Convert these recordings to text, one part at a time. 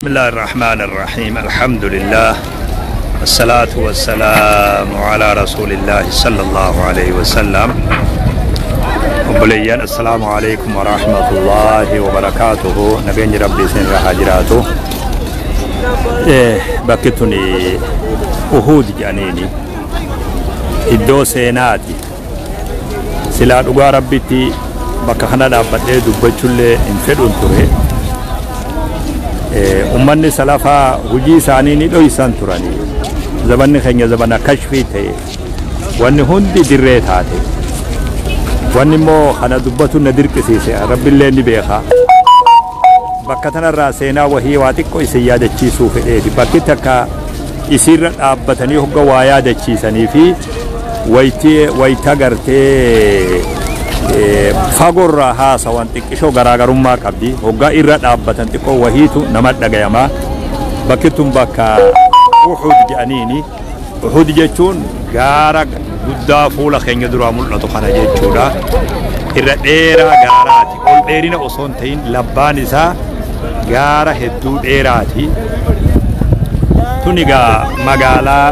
بسم الله الرحمن الرحيم الحمد لله الصلاة والسلام على رسول الله صلى الله عليه وسلم. Obboleeyyan, السلام عليكم ورحمة الله وبركاته. Nageenyi Rabbii isin irra haa jiraatu. Bakki tuni Uhuud jedhaniini iddoo seenaati. Silaa dhugaa Rabbitti bakka kana dhaabbadhee dubbachullee hin fedhun ture. Ummanni salafaa hujii isaanii ni dhoysan turanii. Zabanni keenya zabana kashfii ta'e, wanni hundi dirree taate. Wanni immoo kana dubbatu na dirqisiise Rabbillee ni beeka. Bakka tanarraa seenaa wahii waa xiqqoo isin yaadachiisuu fedheeti. Bakki takka isiirra dhaabbatanii hogga waa yaadachiisanii fi wayita gartee fagoorraa haasawan xiqqishoo garaagarummaa qabdi. Hoggaa irra dhaabbatan xiqqoo wahiitu nama dhagayamaa. Bakki tun bakka Uhud jedhaniini. Uhud jechuun gaara guddaa fuula keenya duraa mul'atu kana jechuudha. Irra dheeraa gaaraati. Ol dheerina osoo hin ta'in labbaan isaa gaara hedduu dheeraati. Tun egaa magaalaa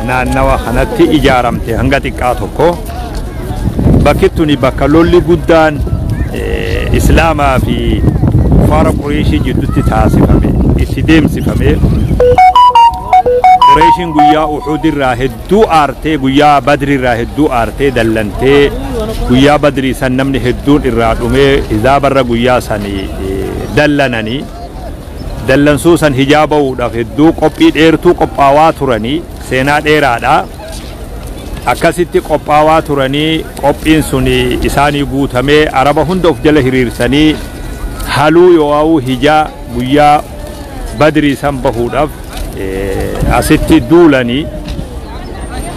naannawa kanatti ijaaramte hanga xiqqaa tokko. Bakki tuni bakka lolli guddaan Islaamaa fi kufaara Qureeshii jidduutti taasifame, itti deemsifame. Qureeshiin guyyaa Uhud irraa hedduu aartee, guyyaa Badri irraa hedduu aartee dallantee, guyyaa Badrii san namni hedduun irraa dhumee hizaabarra guyyaa sanii dallananii dallansuu san hijaaba'uudhaaf hedduu qophii dheertuu qophaawaa turanii. Seenaa dheeraadha. Akkasitti qophaawaa turanii, qophiin sun isaanii guutamee, Araba hunda of jala hiriirsanii haluu yoo'aawuu hijaa guyyaa Badrii san bahuudhaaf asitti duulanii,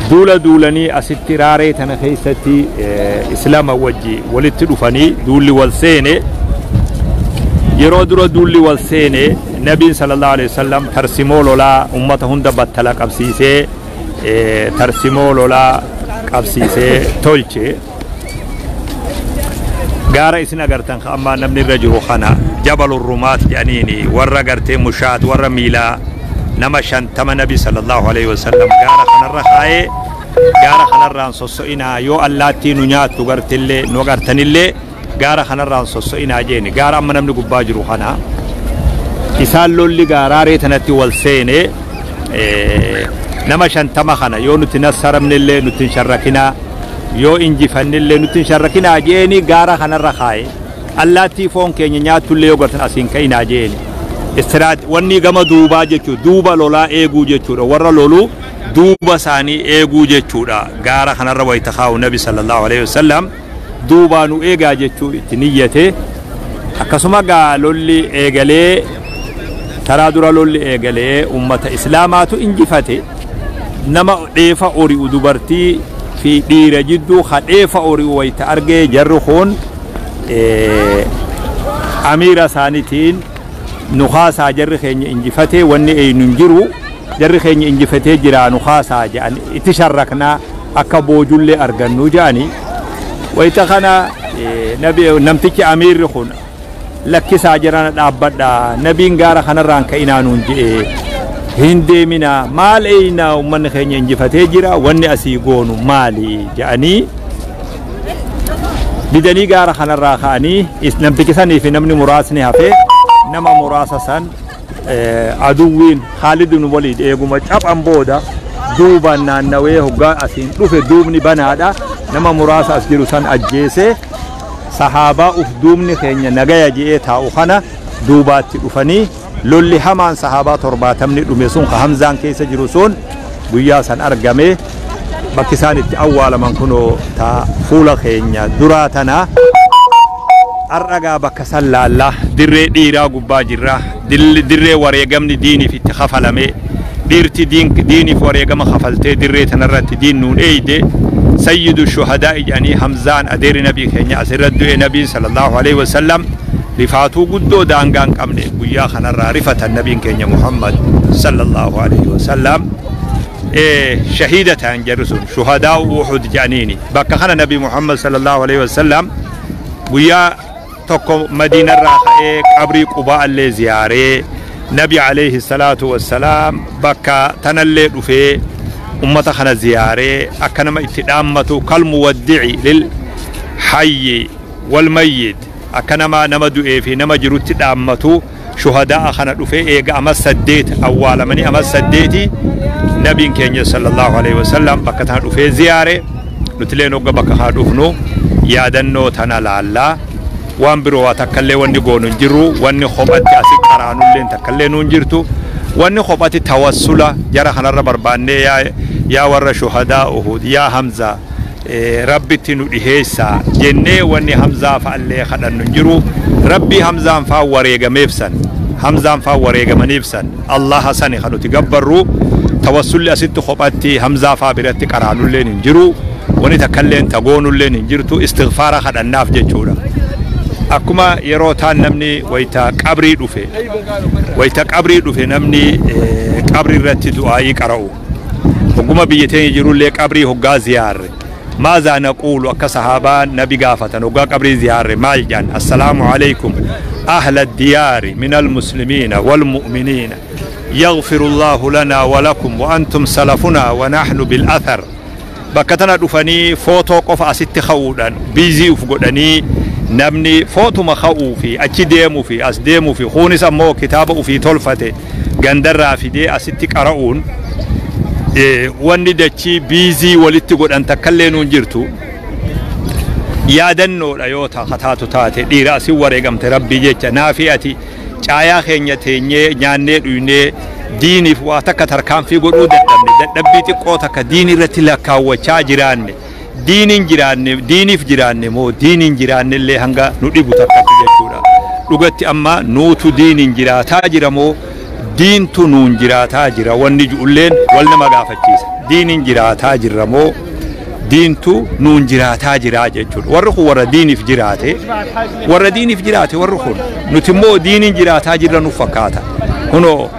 duula duulanii asitti raaree tana keessatti Islaama wajji walitti dhufanii duulli wal seene. Yeroo dura duulli wal seene, Nabiin صلى الله عليه وسلم tarsimoo lolaa ummata hunda battala qabsiisee, tarsimoo lolaa qabsiisee tolche. Gaara isin agartan ka ammaa namni irra jiru kana Jabalu Rumaat jedhaniini. Warra gartee mushaat, warra miilaa nama 50 Nabi صلى الله عليه وسلم gaara kanarra kaayee, gaara kanarraan sosso'inaa, yoo allaattii nu nyaattu gartillee nu agartanillee gaara kanarraan sosso'inaa jeeni. Gaara amma namni gubbaa jiru kana isaan lolli gaaraaree tanatti wal seene. Nama 50 kana yoo nuti nassaramnillee nuti hin sharrakinaa, yoo injifannillee nuti hin sharrakinaa jeeni gaara kanarra kaaye. Allaattii foon keenya nyaattullee yoo gartan asiin ka'inaa jeeni. Istiraat wanni gama duubaa jechuudha, duuba lolaa eeguu jechuudha, warra loluu duuba isaanii eeguu jechuudha. Gaara kanarra wayita kaa'u Nabi صلى الله عليه وسلم duubaa nu eegaa jechuu itti niyyate. Akkasuma gaa lolli eegalee, taraa dura lolli eegalee ummata Islaamaatu injifate. Nama dheefa ori'u, dubartii fi dhiira jidduu ka dheefa ori'u wayita argee jarri kun amiira isaaniitiin, nu kaasaa, jarri keenya injifatee, wanni eenyu hin jiru, jarri keenya injifatee jira, nu kaasaa jedhan, itti sharraknaa akka boojullee argannu jedhani. Wayita kana nabi namtichi amiirri kun, lakkisaa jirana, dhaabbadha, nabiin gaara kanarraan ka'inaa nuun je'e, hin deemina, maal eeyna, ummanni keenya injifatee jira, wanni asii goonu maali jedhanii didanii gaara kanarraa ka'anii. Namtichi sanii fi namni muraasni hafee, nama muraasa san aduwwiin Khaalid ibn Waliid eeguma caphan booda duubaan naannawee hoggaa asiin dhufe duubni banaadha, nama muraasa as jiru san ajjeese. Sahaabaa uf duubni keenya nagaya je'ee taa'u kana duubaatti dhufanii lolli hamaan sahaabaa 70ni dhume sun ka Hamzaan keessa jiru sun guyyaa san argame. Bakki isaan itti awwaalaman kunoo ta fuula keenya duraa tana. Har'agaa bakka san laallaa dirree dhiiraa gubbaa jirra, dirree wareegamni diiniif itti kafalame. Dhiirti diiniif wareegama kafaltee dirree tanarratti diin nuun eeyde. سيد الشهداء jedhanii Hamzaan adeeri nabii keenya asirratti du'e. Nabiin صلى الله عليه وسلم rifaatuu guddoo daangaa hin qabne guyyaa kanarraa rifatan. Nabiin keenya Muhammad صلى الله عليه وسلم shahiida ta'an. Jarri sun shuhadaa Uhud jedhaniini. Bakka kana Nabi Muhammad صلى الله عليه وسلم guyyaa tokko Madiinarraa ka'ee qabrii Qubaa illee ziyaaree Nabi alayhi salaatu wassalaam bakka tanallee dhufee ummata kana ziyaaree akka nama itti dhaammatu kalmuwaddici lil hayyi wal mayyit akka nama du'ee fi nama jirutti dhaammatu shuhadaa kana dhufee eega ama 8 awwaalamanii ama 8 nabiin keenya sallallahu alaihi wasallam bakka tana dhufee ziyaare nutileen hogga bakka kana dhufnu yaadannoo tana laallaa waan biroo waa takkallee wanni goonu hin jirru wanni kophatti asi qaraanulleen takkallee nuun jirtu wanni kophatti tawassula jara kanarra barbaannee yaa warra shuhadaa Uhud yaa Hamza rabbitti nu dhiheessaa jennee wanni Hamzaa fa'allee kadhannu hin jiru rabbii Hamzaan faa wareegameef san Hamzaan faa wareegamaniif san Allaha sani kan nuti gabbarru tawassulli asitti kophatti Hamzaa faa biratti qaraanulleen hin jiru wanni takkalleen tagoonulleen hin jirtu istighfaara kadhannaaf jechuudha. Akkuma yeroo taan namni wayita qabrii dhufe namni qabrii irratti du'aayii qara'u hogguma biyya teenya jirullee qabrii hoggaa ziyaarre maazaa naquulu akka sahaabaan nabi gaafatan hoggaa qabrii ziyaarre maal jedhan assalaamu alaykum ahla diyaari min almuslimiina walmu'miniina yaghfiru allahu lanaa walakum wa antum salafunaa wa nahnu bil athar bakka tana dhufanii footoo qofa asitti ka'uudhaan biizii uf godhanii namni footuma ka'uu fi achi deemuu fi as deemuu fi kunis ammoo kitaaba ufii tolfate gandarraa fidee asitti qara'uun wanni dachii biizii walitti godhan takkallee nuun jirtu yaadannoodha yoo taatu taate dhiira asii wareegamte rabbii jecha naafi ati caayaa keenya teenyee nyaannee dhuynee diiniif waa takka tarkaanfii godhuu dadhabne dadhabbii xiqqoo takka diin irratti lakkaawwachaa jiraanne diiniin jiraanne diiniif jiraanne moo diiniin jiraanne illee hanga nu dhibu takkatti jechuudha. Dhugatti amma nuutu diiniin jiraataa jira moo diintu nuun jiraataa jira wanni ju'ulleen wal nama gaafachiisa. Diiniin jiraataa jirra moo diintu nuun jiraataa jira jechuudha. Warri kun warra diiniif jiraate warra diiniif jiraate warri kun nuti immoo diiniin jiraataa jirra nu fakkaata. Kunoo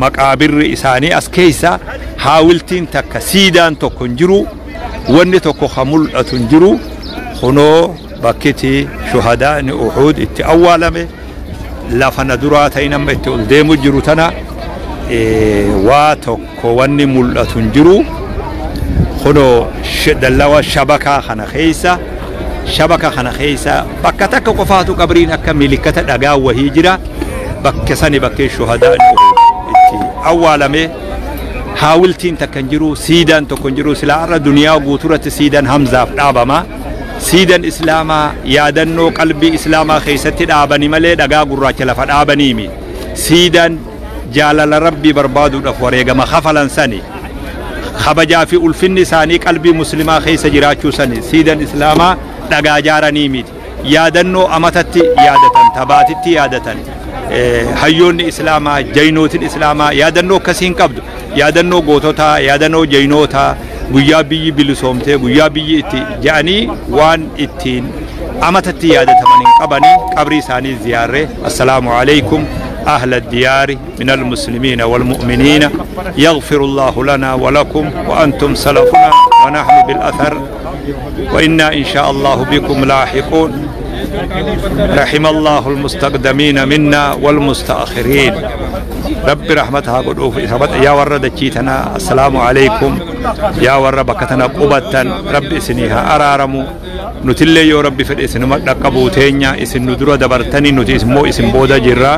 maqaabirri isaanii as keessa haawiltiin takka siidaan tokko hin jiru wanni tokko ka mul'atu hin jiru kunoo bakkiti shuhadaani Uhud itti awwaalame lafa na duraa ta'in amma itti ol deemu jiru tana waa tokko wanni mul'atu hin jiru kunoo dallawa shabakaa kana keessa shabaka kana keessa bakka takka qofaatu qabriin akka milikkata dhagaa wahii jira bakka sani bakkee shuhadaani Uhud itti awwaalame haawiltiin takka hin jiru siidaan tokko hin jiru silaa irra duniyaa guuturatti siidaan Hamzaaf dhaabama siidan islaamaa yaadannoo qalbii islaamaa keessatti dhaabani malee dhagaa gurraacha lafa dhaabaniimi siidan jaalala rabbii barbaaduudhaaf wareegama kafalan sani kabajaa fi ulfinni isaanii qalbii muslimaa keessa jiraachuu sani siidan islaamaa dhagaa jaaranii miti yaadannoo amatatti yaadatan tabaatitti yaadatan hayyoonni islaamaa jaynootiin islaamaa yaadannoo akkasii hin qabdu yaadannoo goototaa yaadannoo jaynootaa guyyaa biyyi bilisoomtee guyyaa biyyi itti ja'anii waan ittiin amatatti yaadataman hin qabanii qabrii isaanii ziyaarree assalaamu alaykum أهل الديار من المسلمين والمؤمنين يغفر الله لنا ولكم وأنتم سلفنا ونحن بالأثر وإنا إن شاء الله بكم لاحقون رحم الله المستقدمين منا والمستأخرين رب رحمتها قد يا ورد تشيتنا السلام عليكم يا ور بكتنا قبتا رب إسنيها أرارمو نتلي يا ربي في الإسن مدقبو تينيا إسن ندرو دبرتني نتي اسمو إسن بودا جرا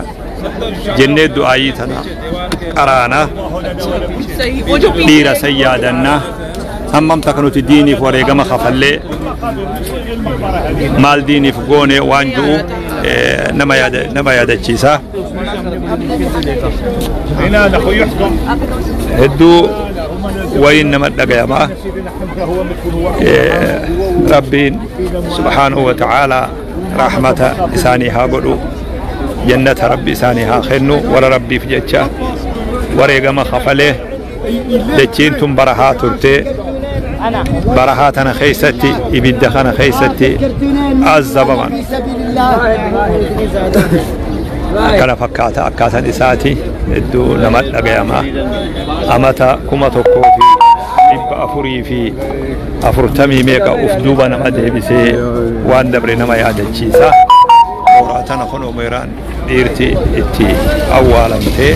جنة دعايتنا قرانا ديرا سيادنا همم تكنوت ديني فوريغما خفلي مال ديني فغوني وانجو نما يادا تشيسا هدو وين نما دغيما ربي سبحانه وتعالى رحمة إساني ها قدو جنة ربي إساني ها خنو ولا ربي في جتشا وريغما خفله دچين تم برها ترتي برهاتنا خيستي إبدخنا خيستي عذبمان akkana fakkaata akkaataan isaati hedduu nama dhagayama amata 1440 meeqa uf duuba nama deebisee waan dabre nama yaadachiisa. Mooraa tana kun Umeeraan dhiirti itti awwaalamtee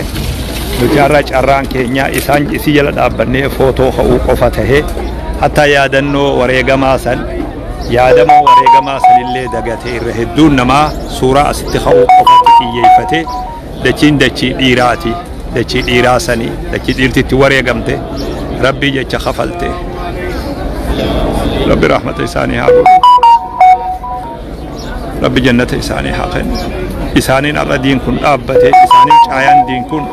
nuti har'a carraan keenya isaan isii jala dhaabbannee footoo ka'uu qofa tahe hatta yaadannoo wareegamaa san yaadamoo wareegamaa sanillee dagatee irra hedduun namaa suuraa asitti ka'uu qofatti xiyyeeffate. Dachiin dachii dhiiraati, dachii dhiiraa sanii dachii dhiirti itti wareegamte rabbii jecha kafalte. Rabbi rahmata isaanii haa godhu, rabbi jannata isaanii haa kennu. Isaaniin har'a diin kun dhaabbate, isaaniin caayaan diin kun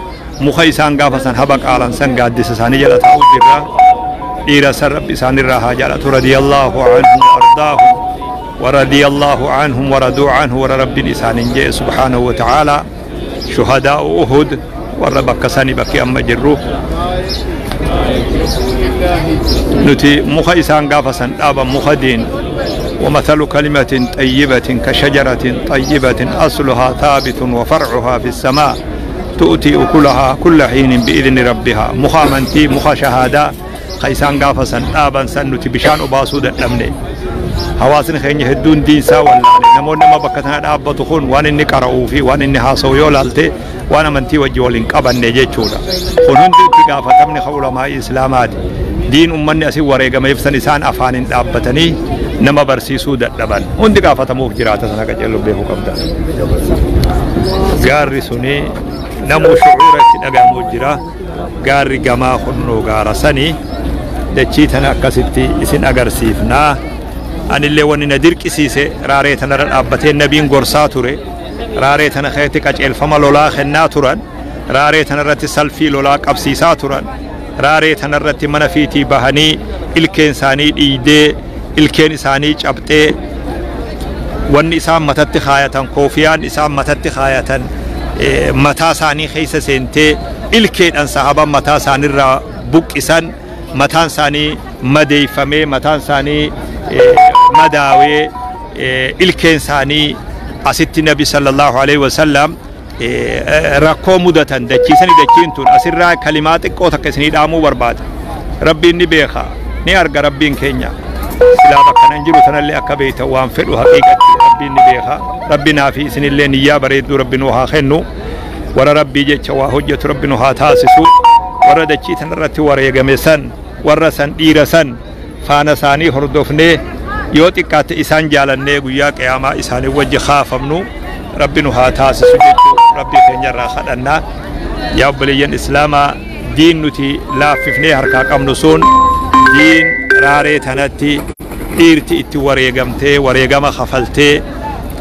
muka isaan gaafa san haba qaalan san gaaddisa isaanii jala taa'u jirra. Dhiira san rabbi isaanirraa haa jaalatu. Radiyallahu anhum wa ardaahum wa radiyallahu anhum wa raduu anhu warra rabbiin isaaniin jee subhaanahu wa ta'aalaa. Shuhadaa'u Uhud warra bakka sani bakki amma jirru nuti muka isaan gaafa san dhaaban muka diin. ومثل كلمة طيبة كشجرة طيبة أصلها ثابت وفرعها في السماء تؤتي أكلها كل حين بإذن ربها. مخامنتي مخ شهادة خيسان قافسا آبا سنتي بشان أباسود الأمن hawaasni keenya hedduun diinsaa wallaale. Namoonni amma bakka tana dhaabbatu kun waan inni qara'uu fi waan inni haasa'u yoo laalte waan amantii wajji waliin qabanne jechuudha. Kun hundi itti gaafatamni ulamaa'ii islaamaati. Diin ummanni asii wareegameef san isaan afaaniin dhaabbatanii nama barsiisuu dadhaban. Hundi gaafatamuuf jiraata sana qaceelloo beekuu qabda. Gaarri suni namuu shucuura itti dhagahamuu jira. Gaarri gamaa kunnoo gaara sanii dachii tana akkasitti isin agarsiifnaa. Anillee wanni na dirqisiise raaree tanarra dhaabbatee nabiin gorsaa ture. Raaree tana keessatti qaceelfama lolaa kennaa turan. Raaree tanarratti salfii lolaa qabsiisaa turan. Raaree tanarratti mana fiitii bahanii ilkeen isaanii dhiidee ilkeen isaanii cabxee wanni isaan matatti kaayatan koofiyaan isaan matatti kaayatan mataa isaanii keessa seentee ilkeedhaan sahaban mataa isaaniirraa buqqisan mataan isaanii madeeffamee mataan isaanii madaawee ilkeen isaanii asitti nabi sallallahu alaihi wasallam rakkoo mudatan dachiisanii dachiin tun asirraa kalimaa xiqqoo takka isinii dhaamuu barbaada. Rabbiin ni beeka, ni arga rabbiin keenya. Silaa bakka nan jiru tanallee akka beektan waan fedhu haqiiqatti rabbiin ni beeka. Rabbi naa fi isinillee niyyaa bareedduu rabbi nu haa kennu. Warra rabbii jecha waa hojjetu rabbi nu haa taasisu. Warra dachii tanarratti wareegame san warra san dhiira san faana isaanii hordofnee yoo xiqqaate isaan jaalannee guyyaa qiyaamaa isaanii wajji kaafamnu rabbi nu haa taasisu jechuu rabbii keenyarraa kadhannaa. Yaa obboleeyyan islaamaa, diin nuti laaffifnee harkaa qabnu sun diin raaree tanatti dhiirti itti wareegamtee wareegama kafaltee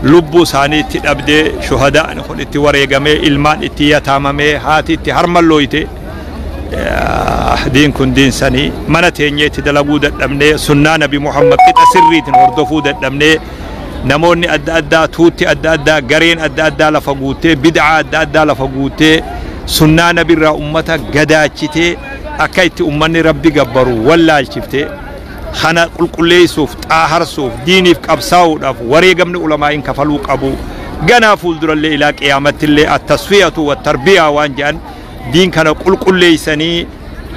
lubbuu isaanii itti dhabdee shuhadaan kun itti wareegamee ilmaan itti yataamamee haati itti harmallooyte. Diin kun diin sanii mana teenyee itti dalaguu dadhabnee sunnaa nabi Muhammad qixa sirriitiin hordofuu dadhabnee namoonni adda addaa tuutti adda addaa gareen adda addaa lafa guutee bid'aa adda addaa lafa guutee sunnaa nabirraa ummata gadaachitee akka itti ummanni rabbi gabbaru wallaalchiftee kana qulqulleessuuf xaaharsuuf diiniif qabsaa'uudhaaf wareegamni ulamaa'iin kafaluu qabu. Ganaa fuuldurallee ilaa qiyaamattillee attasfiyatu wattarbiyaa waan jedhan diin kana qulqulleessanii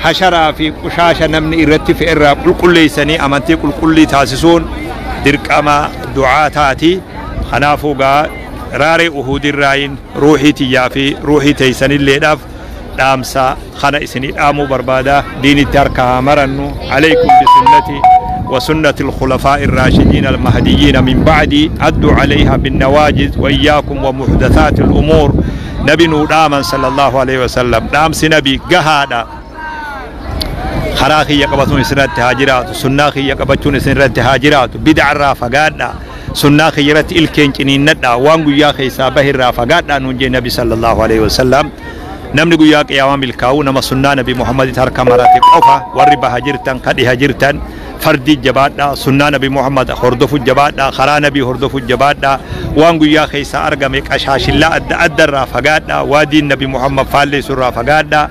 hasharaa fi qushaasha namni irratti fe'erraa qulqulleessanii amantii qulqullii taasisuun dirqama du'aa taati. Kanaafuu gaa raaree uhudirraayin ruuxii tiyyaa fi ruuxii teessanilleedhaaf dhaamsa kana isinii dhaamuu barbaada. Diinitti harka haa marannu. Alaykum bisunnati وسنة الخلفاء الراشدين المهديين من بعدي أدوا عليها بالنواجذ وإياكم ومحدثات الأمور. نبي نوداما صلى الله عليه وسلم دامس نبي قهادا خراخي يقبطون سنة هاجرات سناخي يقبطون سنة هاجرات بدع الرافقات سناخي يرت إلكين كنين ندى وانقو ياخي سابه الرافقات ننجي نبي صلى الله عليه وسلم. namni guyyaa qiyaamaa milkaa'u nama sunnaa nabi Muhammad harka marate qofa warri baha jirtan kadhi jirtan fardii jabaadha sunnaa nabi Muhammad hordofu jabaadha karaa nabi hordofu jabaadha waan guyyaa keessa argame qashaashillaa adda addarraa fagaadha waadiin nabi Muhammad faalleessurraa fagaadha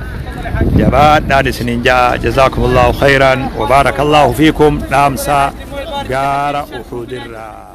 jabaadhaan isiniin jaa. Jazaakumullahu khayran wa baarakallahu fiikum. Dhaamsa gaara uhudirraa.